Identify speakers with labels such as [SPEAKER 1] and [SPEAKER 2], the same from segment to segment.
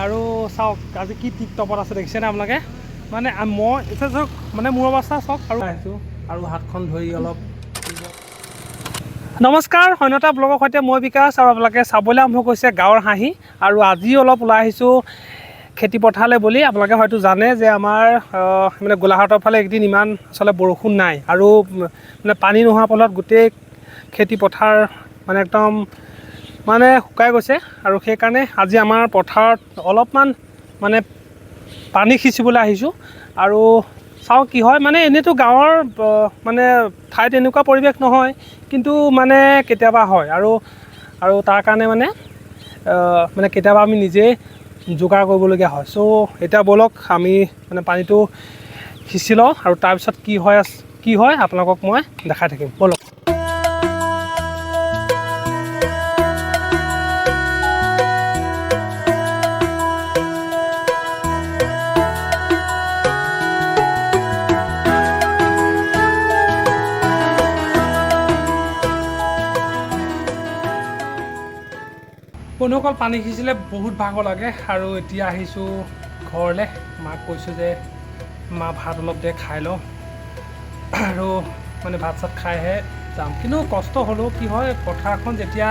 [SPEAKER 1] আৰু চাওক আজি কি টিপ টপত আছে, দেখিছেনে আপোনালোকে? মানে মই এতিয়া চাওক, মানে মোৰ অৱস্থা চাওক। আৰু আহিছোঁ আৰু হাতখন ধৰি অলপ। নমস্কাৰ, সৈন্যতা ব্লগৰ সৈতে মই বিকাশ আৰু আপোনালোকে চাবলৈ আৰম্ভ কৰিছে গাঁৱৰ হাঁহি। আৰু আজি অলপ ওলাই আহিছোঁ খেতি পথাৰলৈ বুলি। আপোনালোকে হয়তো জানে যে আমাৰ মানে গোলাঘাটৰ ফালে এইকেইদিন ইমান আচলতে বৰষুণ নাই আৰু মানে পানী নোহোৱাৰ ফলত গোটেই খেতি পথাৰ মানে একদম মানে শুকাই গৈছে। আৰু সেইকাৰণে আজি আমাৰ পথাৰত অলপমান মানে পানী সিঁচিবলৈ আহিছোঁ আৰু চাওঁ কি হয়। মানে এনেইতো গাঁৱৰ মানে ঠাইত এনেকুৱা পৰিৱেশ নহয়, কিন্তু মানে কেতিয়াবা হয় আৰু আৰু তাৰ কাৰণে মানে মানে কেতিয়াবা আমি নিজেই যোগাৰ কৰিবলগীয়া হয়। চ' এতিয়া ব'লক, আমি মানে পানীটো সিঁচি লওঁ আৰু তাৰপিছত কি হয় আপোনালোকক মই দেখাই থাকিম। ব'লক। বন্ধুসকল, পানী সিঁচিলে বহুত ভাগৰ লাগে আৰু এতিয়া আহিছোঁ ঘৰলৈ। মাক কৈছোঁ যে মা, ভাত অলপ দে, খাই লওঁ আৰু মানে ভাত চাত খাইহে যাম। কিন্তু কষ্ট হ'লেও কি হয়, পথাৰখন যেতিয়া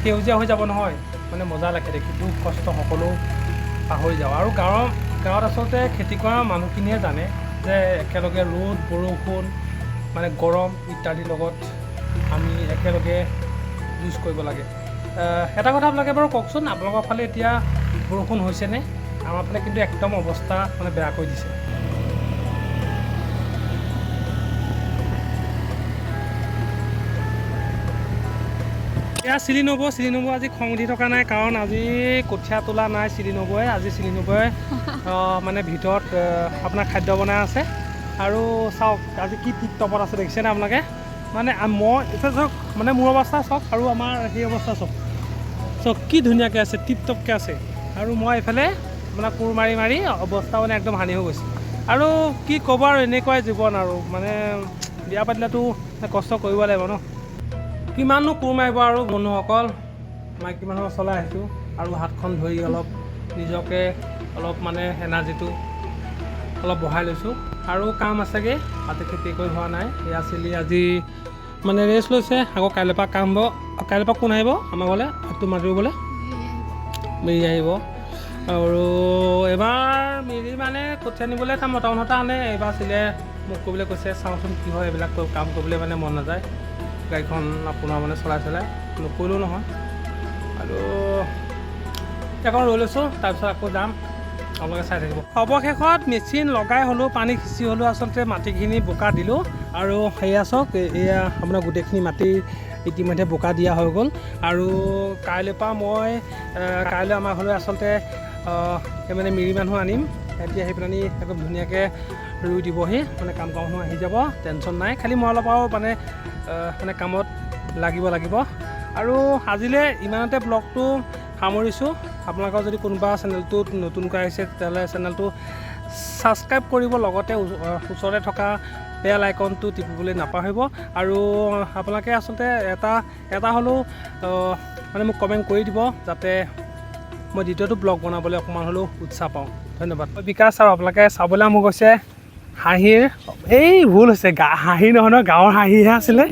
[SPEAKER 1] সেউজীয়া হৈ যাব নহয়, মানে মজা লাগে দেখি, দুখ কষ্ট সকলো পাহৰি যাওঁ। আৰু গাঁৱত আচলতে খেতি কৰা মানুহখিনিয়ে জানে যে একেলগে ৰ'দ, বৰষুণ, মানে গৰম ইত্যাদিৰ লগত আমি একেলগে যুঁজ কৰিব লাগে। এটা কথা আপোনালোকে বাৰু কওকচোন, আপোনালোকৰ ফালে এতিয়া বৰষুণ হৈছেনে? আমাৰ ফালে কিন্তু একদম অৱস্থা মানে বেয়া কৰি দিছে। এয়া চিলি নবৌ। চিলি নবৌ আজি খং উঠি থকা নাই, কাৰণ আজি কঠীয়া তোলা নাই চিলি নবৌয়ে। আজি চিলি নবৌয়ে মানে ভিতৰত আপোনাৰ খাদ্য বনাই আছে। আৰু চাওক আজি কি টিপ টপত আছে, দেখিছেনে আপোনালোকে? মানে মই এতিয়া চাওক, মানে মোৰ অৱস্থা চাওক আৰু আমাৰ সেই অৱস্থা চাওক। চাওক কি ধুনীয়াকৈ আছে, টিপ টপকৈ আছে। আৰু মই এইফালে মানে কোৰ মাৰি মাৰি অৱস্থা মানে একদম হানি হৈ গৈছে। আৰু কি ক'ব আৰু, এনেকুৱাই জীৱন আৰু মানে বিয়া পাতিলেতো কষ্ট কৰিব লাগিব ন। কিমাননো কোৰ মাৰিব আৰু বন্ধুসকল, মাইকী মানুহৰ চলাই আহিছোঁ আৰু হাতখন ধৰি অলপ নিজকে অলপ মানে এনাৰ্জিটো অলপ বঢ়াই লৈছোঁ। আৰু কাম আছেগৈ, আজি খেতি কৰি হোৱা নাই। এয়া চিলি আজি মানে ৰেষ্ট লৈছে, আকৌ কাইলৈৰ পৰা কাম হ'ব। কাইলৈৰ পৰা কোন আহিব আমাৰ ঘৰলৈ হাতটো মাটি ৰুবলৈ? মিৰি আহিব। আৰু এবাৰ মিৰি মানে কঠীয়া নিবলৈ এটা মতা মানুহ এটা আনে। এইবাৰ চিলে মোক কৰিবলৈ কৈছে, চাওঁচোন কি হয়। এইবিলাক কাম কৰিবলৈ মানে মন নাযায়, গাড়ীখন আপোনাৰ মানে চলাই চলাই নকৰিলেও নহয়। আৰু এখন ৰৈ লৈছোঁ, তাৰপিছত আকৌ যাম, আপোনালোকে চাই থাকিব। অৱশেষত মেচিন লগাই হ'লেও, পানী সিঁচি হ'লেও আচলতে মাটিখিনি বোকা দিলোঁ। আৰু সেয়া চাওক, এয়া আপোনাৰ গোটেইখিনি মাটি ইতিমধ্যে বোকা দিয়া হৈ গ'ল। আৰু কাইলৈৰ পৰা মই কাইলৈ আমাৰ ঘৰলৈ আচলতে এই মানে মিৰি মানুহ আনিম। সিহঁতি আহি পেলানি একদম ধুনীয়াকৈ ৰুই দিবহি, মানে কাম কৰা মানুহ আহি যাব, টেনশ্যন নাই। খালি মই অলপ আৰু মানে মানে কামত লাগিব লাগিব। আৰু আজিলৈ ইমানতে ব্লগটো সামৰিছোঁ। আপোনালোকৰ যদি কোনোবা চেনেলটোত নতুনকৈ আহিছে, তেতিয়াহ'লে চেনেলটো ছাবস্ক্ৰাইব কৰিব, লগতে ওচৰতে থকা বেল আইকনটো টিপিবলৈ নাপাহৰিব। আৰু আপোনালোকে আচলতে এটা এটা হ'লেও মানে মোক কমেণ্ট কৰি দিব, যাতে মই দ্বিতীয়টো ব্লগ বনাবলৈ অকণমান হ'লেও উৎসাহ পাওঁ। ধন্যবাদ। মই বিকাশ আৰু আপোনালোকে চাবলৈ আৰম্ভ কৰিছে হাঁহিৰ, এই ভুল হৈছে, হাঁহি নহয় নহয়, গাঁৱৰ হাঁহিহে আছিলে।